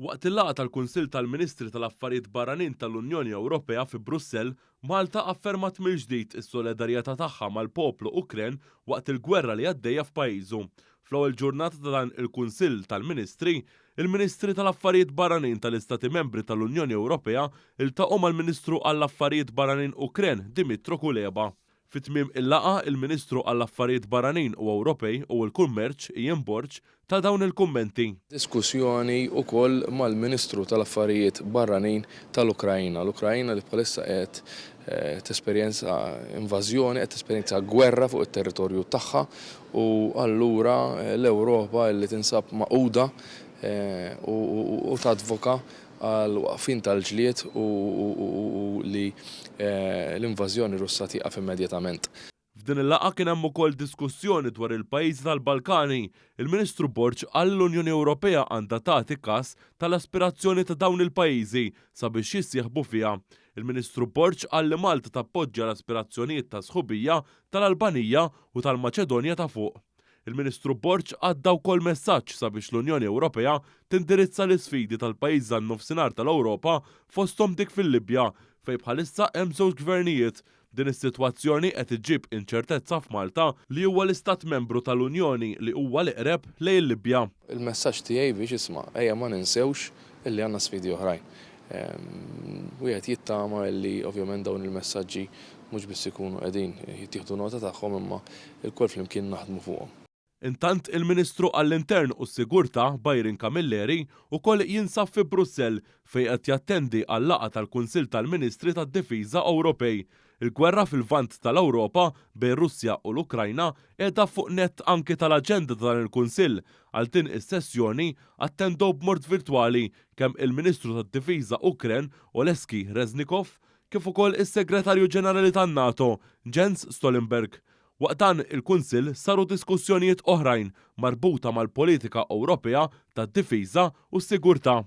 Waqt il-laqgħa tal-Kunsill tal-Ministri tal-Affarijiet Barranin tal-Unjoni Ewropea fi Brussell, Malta affermat mill-ġdid is-solidarjetà tagħha mal-poplu Ukren waqt il-gwerra li għaddejja f'pajjiżu. Fl-ewwel ġurnata ta' dan il-Kunsill tal-Ministri, il-Ministri tal-Affarijiet Barranin tal-Istati Membri tal-Unjoni Ewropea ltaqgħu mal-Ministru għall-Affarijiet Barranin Ukren Dmytro Kuleba. Fi tmiem il-laqgħa, il-Ministru għall-Affarijiet Barranin u Ewropej u l-Kummerċ, Ian Borg, ta dawn il-kummenti. Diskussjoni wkoll mal-Ministru tal-Affarijiet Barranin tal-Ukraina. L-Ukraina li bħalissa qed tesperjenza invażjoni, qed tesperjenza gwerra fuq it-territorju tagħha u allura l-Ewropa li tinsab magħquda u tadvoka għal waqfien tal-ġlied u li l-invażjoni Russa tieqaf immedjatament. F'din il-laqgħa kien hemm ukoll diskussjoni dwar il-pajjiżi tal-Balkani. Il-Ministru Borg qal li l-Unjoni Ewropea għandha tagħti kas tal-aspirazzjoni ta' dawn il-pajjiżi sabiex jissieħbu fiha. Il-Ministru Borg qal li Malta tappoġġja l-aspirazzjonijiet ta' sħubija tal-Albanija u tal-Maċedonja ta' Fuq. Il-Ministru Borg għadda wkoll messaġġ sabiex l-Unjoni Ewropea tindirizza l-isfidi tal-pajjiżi tan-Nofsinhar tal-Ewropa fosthom dik fil-Libja fejn bħalissa hemm żewġ gvernijiet. Din is-sitwazzjoni qed iġġib inċertezza f'Malta li huwa l-istat membru tal-Unjoni li huwa l-eqreb lejn il-Libja. Il-messaġġ tiegħi biex isma' ejja ma ninsewx illi għandna sfidi oħrajn. Wieħed jittama illi ovvjament dawn il-messaġġi mhux biss ikunu qegħdin jittieħdu nota tagħhom imma lkoll flimkien naħdmu fuqhom. Intant il-Ministru għall-Intern u s-Sigurtà Byron Camilleri wkoll jinsab fi Brussell fejn qed jattendi għal-laqgħa tal-Kunsill tal-Ministri tad-Difiża Ewropej. Il-gwerra fil-Lvant tal-Ewropa bejn Russja u l-Ukrajna qiegħda fuq nett anki tal-aġenda ta' dan il-Kunsill. Għal din is-sessjoni attendew b'mord virtwali kemm il-Ministru tad-Difiża Ukren Oleskiy Reznikov kif ukoll is-Segretarju Ġenerali tan-NATO, Jens Stoltenberg. Waqt dan il-Kunsill saru diskussjonijiet oħrajn marbuta mal-politika Ewropea tad-difiża u s-sigurtà.